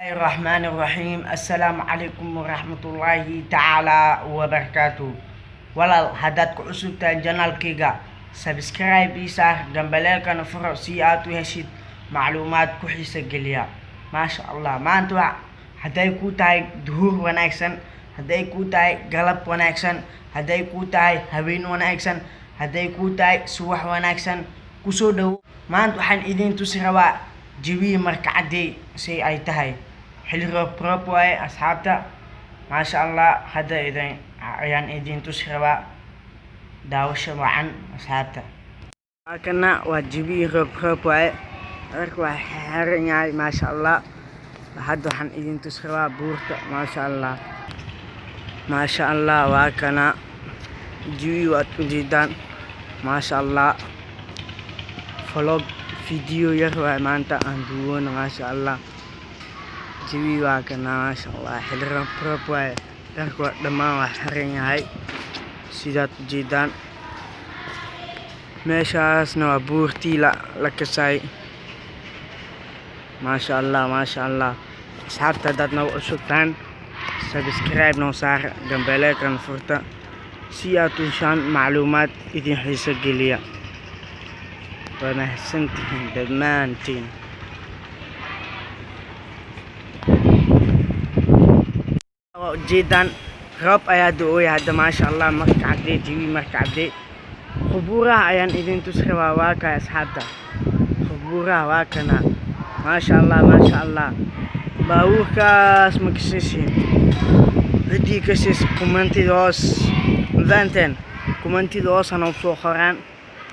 Raxmaani raxiim. Assalaamu calaykum waraxmatullaahi tacaalaa wabarakaatu. Walaal, haddaad ku cusub tahay channelkayga, subscribe ii saar, gambaleelkana furo si aad u heshid macluumaad ku xiisa geliya. Maasha Allah, maanta wa hadday kuu tahay duhur wanaagsan, hadday kuu tahay galab wanaagsan, hadday kuu tahay habeen wanaagsan, hadday kuu tahay subax wanaagsan, kusoo dhowo. Maanta waxaan idin tusi rabaa jawiyi Marka Cadey say ay tahay. Xilli roob roob waaye, asxaabta. Maasha Allah, hadda idin ayaan idin tusi rabaa. Daawasho wacan, asxaabta. Kana waa jawiyi roob roob waaye, cirka waa xiran yahay. Maasha Allah, hadda waxaan idin tusi rabaa buurta. Maasha Allah, maasha Allah, waa kana jawiyi, waad ujeedaan. Maasha Allah, vlog video yar waaye maanta aan duuboona. Maasha Allah, jawi waa kana. Maasha Allah, xilli roob roob waaye, cirka waa dhammaan waa xiran yahay, sidaad ujeedaan. Meeshaasna waa buurtii la kasay. Maasha Allah, maasha Allah. Asxaabta, haddaad nagu cusubtaan, subscribe noo saar, gambaleelkan furta si aad u heshaan macluumaad idin xiiso geliya. Waa mahadsantihiin dhammaantiin. Waa ujeedaan, roob ayaa da'ooya hadda. Maasha Allah, Marka Cadee, jawi Marka Cadee. Qubuuraha ayaan idin tusi rabaa. Waa kay, asxaabta, qubuuraha waa kana. Maasha Allah, maasha Allah. Baabuurkaas ma kasaysiin? Ciddii kasays, commentida hoos, mafahanteen? Commentida hoos hana soo qoraan.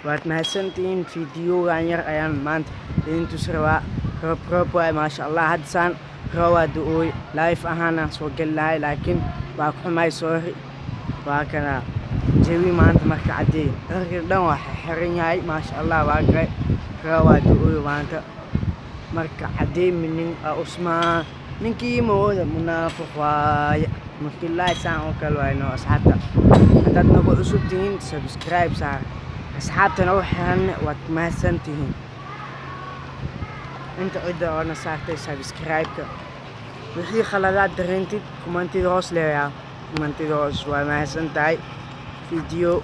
Waad mahadsantihiin. Videogan yar ayaan maanta idin tusi rabaa. Roob roob waay. Maasha Allah, hadda saan roobaa da'ooy, live ahaanaan soo geli lahay, laakiin waa ku xumay, sorry. Waa kana jawi maanta Marka Caddeey. Cirka dhan waa xiran yahay. Maasha Allah, waa kay, roobaa da'ooy maanta Marka Caddeey. Minin Usmaan ninkii mooda munaafiq waaye. Markilaahi saan oo kale waayno. Asxaabta, haddaad nagu cusub tihiin, subscribe saar. Asxaabta nagu xiran, waad mahadsan tihiin. Inta cidda oona saartay subscribe-ka, wixii khaladaad dareentid, commentida hoos leeyaa, commentida hoos. Waa mahadsan tahay. Video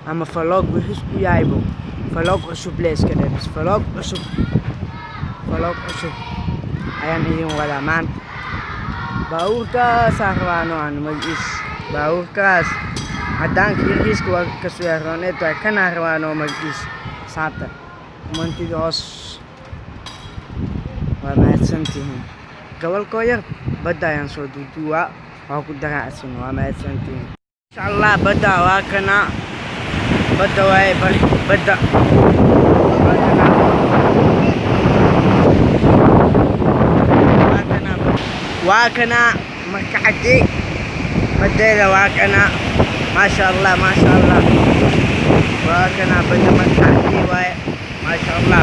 ama vlog wixii isku yahaybo, vlog cusub le iska dhe bas. Vlog cusub, vlog cusub ayaan idin wadaa maanta. Baabuurkaasaa rabaano aan magaciis, baabuurkaas cadaanka yariiska waa kasoo rooneed waay, kanaa rabaano magaciis. Asxaabta, commentida hoos. Waa mahadsantihiin. Gobolkoo yar badda ayaan soo duuduwaa, waa ku daraacsin. Waa mahadsantihiin. Insha Allah, badda waa kana, badda waaye, badda waa kana, waa kana, waa kana Marka Cadde badeeda, waa kana. Maasha Allah, maasha Allah, waa kana badda Marka Cadde waaye. Maasha Allah,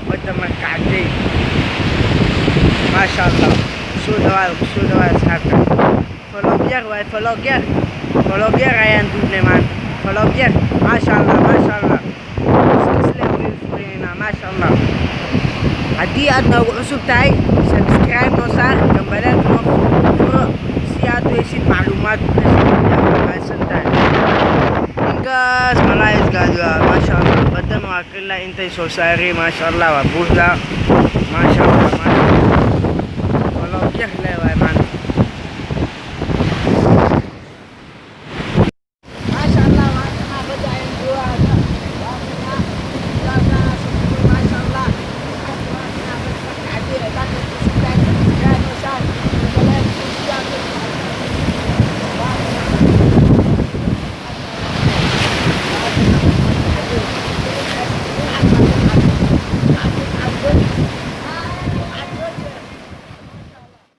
badda Marka Cadde. Maasha Allah, kusoo dhawaada, kusoo dhawaada, asxaabta. Vlog yar waaye, vlog yar, vlog yar ayaan duubnay maanta, vlog yar. Maasha Allah, maasha Allah, iskisle wiil furaynaa. Maasha Allah, haddii aad noogu cusub tahay, subscribe noo saar, gambaleelka noo furo si aad u heshid macluumaad ku xiiso. Mahadsan tahay. Ninkaas malaayisgaadi waa. Maasha Allah, badan waa ilaa intay soo saarey. Maasha Allah, waa buuxdaa. Maasha Allah, maasha Allah, vlog yar le waay maanta.